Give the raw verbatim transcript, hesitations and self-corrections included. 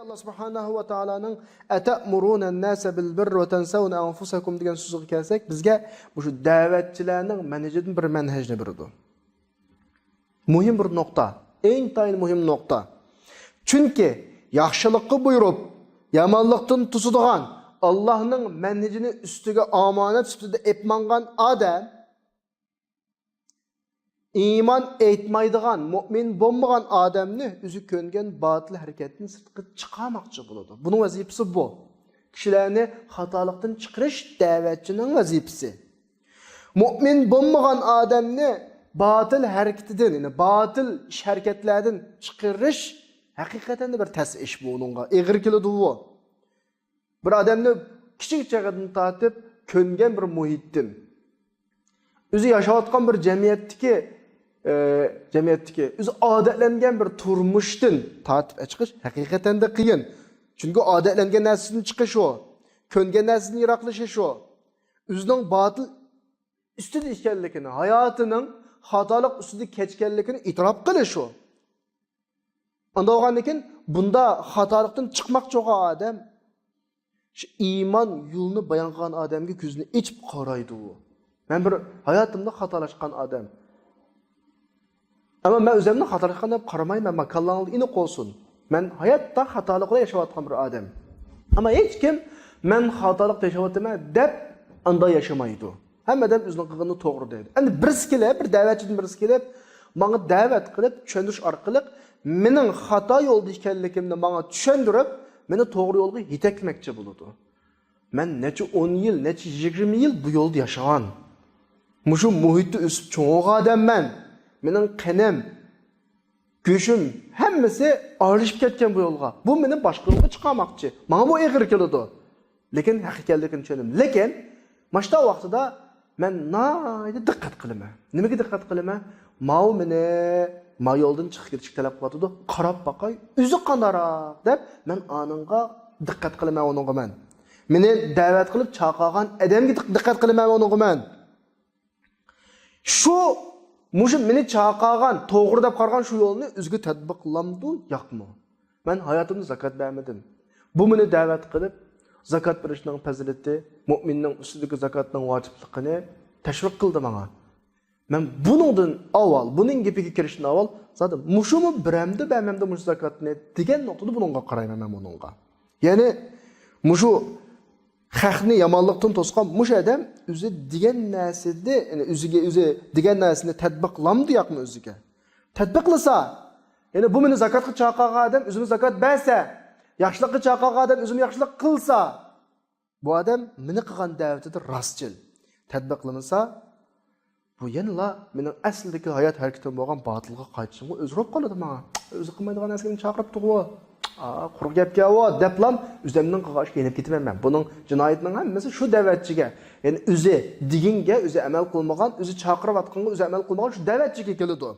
ئاللا سۇبھانەھۇ ۋە تائالانىڭ «ئەتەئمۇرۇنەنناسە بىل بىررى ۋە تەنسەۋنە ئەنفۇسەكۇم» دېگەن سۆزىگە كەلسەك، بىزگە مۇشۇ دەۋەتچىلەرنىڭ مەنھىجىدىن بىر مەنھەجنى بېرىدۇ. مۇھىم بىر نۇقتا، ئىنتايىن مۇھىم نۇقتا. چۈنكى ياخشىلىققا بۇيرۇپ، يامانلىقتىن توسىدىغان، ئاللانىڭ مەنھىجىنى ئۈستىگە ئامانەت سۈپىتىدە ئېلىپ ماڭغان ئادەم، ئىمان ئېيتمايدىغان، مۇئمىن بولمىغان ئادەمنى ئۆزى كۆنگەن باتىل ھەرىكەتتىن سىرتقا چىقارماقچى بولىدۇ. بۇنىڭ ۋەزىپىسى بۇ. كىشىلەرنى خاتالىقتىن چىقىرىش دەۋەتچىنىڭ ۋەزىپىسى. مۇئمىن بولمىغان ئادەمنى باتىل ھەرىكىتىدىن، يەنى باتىل ئىش ھەرىكەتلەردىن چىقىرىش ھەقىقەتەن بىر تەس ئىش بۇ ئۇنىڭغا. ئېغىر كېلىدۇ بۇ. بىر ئادەمنى كىچىك چېغىدىن تارتىپ كۆنگەن بىر مۇھىتتىن، ئۆزى ياشاۋاتقان بىر جەمئىيەتتىكى، ئە، جەمئىيەتتىكى، ئۆزى ئادەتلەنگەن بىر تۇرمۇشتىن تارتىپ ئەچىقىش ھەقىقەتەندە قىيىن. چۈنكى ئادەتلەنگەن نەرسىدىن چىقىش ئۇ، كۆنگەن نەرسىدىن يىراقلىشىش ئۇ. ئۆزىنىڭ باتىل ئۈستىدە ئىكەنلىكىنى، ھاياتىنىڭ خاتالىق ئۈستىدە كەچكەنلىكىنى ئېتىراپ قىلىش ئۇ. ئانداق بولغاندىن كېيىن بۇندا خاتالىقتىن چىقماقچى بولغان ئادەم شۇ ئىمان يولىنى بايان قىلغان ئادەمگە كۆزىنى ئېچىپ قارايدۇ. مەن بىر ھاياتىمدا خاتالاشقان ئادەم. ئەمما مەن ئۆزۈمنى خاتالاشقان دەپ قارىمايمەن، مانا كاللاڭلار ئېنىق بولسۇن. مەن ھاياتتا خاتالىقلا ياشاۋاتقان بىر ئادەم. ئەمما ھېچكىم مەن خاتالىقتا ياشاۋاتىمەن دەپ ئانداق ياشىمايدۇ. ھەممە ئادەم ئۆزىنىڭ قىلغىنىنى توغرا دەيدۇ. ئەمدى بىرسى كېلىپ، بىر دەۋەتچىدىن بىرسى كېلىپ، ماڭا دەۋەت قىلىپ، چۈشەندۈرۈش ئارقىلىق مېنىڭ خاتا يولدا ئىكەنلىكىمنى ماڭا چۈشەندۈرۈپ، مېنى توغرا يولغا يېتەكلىمەكچى بولىدۇ. مەن نەچچە ئون يىل، نەچچە يىگىرمە يىل بۇ يولدا ياشىغان. مۇشۇ مۇھىتتا ئۆسۈپ چوڭ بولغان ئادەممەن. مېنىڭ قېنىم، گۆشۈم، ھەممىسى ئارىلىشىپ كەتكەن بۇ يولغا. بۇ مېنى باشقا يولغا چىقارماقچى. ماڭا بۇ ئېغىر كېلىدۇ. لېكىن ھەق ئىكەنلىكىنى چۈشەندىم. لېكىن ماشتا ۋاقتىدا مەن ناھايىتى دىققەت قىلىمەن. نېمىگە دىققەت قىلىمەن؟ ماۋۇ مېنى ما يولدىن چىقىپ كېتىشكە تەلەپ قىلىۋاتىدۇ. قاراپ باقاي، ئۆزى قانداقراق دەپ مەن ئانىڭغا دىققەت قىلىمەن ئۇنىڭغا مەن. مېنى دەۋەت قىلىپ چاقىرغان ئادەمگە دىق-، دىققەت قىلىمەن ئۇنىڭغا مەن. شۇ، مۇشۇ مېنى چاقىرغان، توغرا دەپ قارىغان شۇ يولنى ئۆزىگە تەتبىقلامدۇ، ياقمۇ؟ مەن ھاياتىمدا زاكات بەرمىدىم. بۇ مېنى دەۋەت قىلىپ، زاكات بېرىشنىڭ پەزىلىتى، مۇئمىننىڭ ئۈستىدىكى زاكاتنىڭ ۋاجىپلىقىنى تەشۋىق قىلدى ماڭا. مەن بۇنىڭدىن ئاۋۋال، بۇنىڭ گېپىگە كىرىشتىن ئاۋۋال، زادى مۇشۇمۇ بېرەمدۇ، بەرمەمدۇ مۇشۇ زاكاتنى دېگەن نۇقتىدا بۇنىڭغا قارايمەن مەن بۇنىڭغا. يەنى مۇشۇ خەقنى يامانلىقتىن توسقان مۇشۇ ئادەم ئۆزى دېگەن نەرسىدە، يەنى ئۆزىگە ئۆزى دېگەن نەرسىنى تەتبىقلامدۇ ياقمۇ ئۆزىگە؟ تەتبىقلىسا، يەنى بۇ مېنى زاكاتقا چاقىرغان ئادەم ئۆزىمۇ زاكات بەرسە، ياخشىلىققا چاقىرغان ئادەم ئۆزىمۇ ياخشىلىق قىلسا، بۇ ئادەم مېنى قىلغان دەۋىتىدە راستچىل. تەتبىقلىمىسا، بۇ يەنىلا مېنىڭ ئەسلىدىكى ھايات ھەرىكىتىم بولغان باتىلغا قايتىشىمغا ئۆزى روپ قالىدۇ ماڭا. ئۆزى قىلمايدىغان نەرسىگە مېنى چاقىرىپتىغۇ. ئا، قۇرۇق گەپكەنغۇ دەپلام ئۆزۈمنىڭ قىلغان ئىشىغا يېنىپ كېتىمەن مەن. بۇنىڭ جىنايىتىنىڭ ھەممىسى شۇ دەۋەتچىگە. يەنى ئۆزى دېگىنىگە ئۆزى ئەمەل قىلمىغان، ئۆزى چاقىرىۋاتقانغا ئۆزى ئەمەل قىلمىغان شۇ دەۋەتچىگە كېلىدۇ.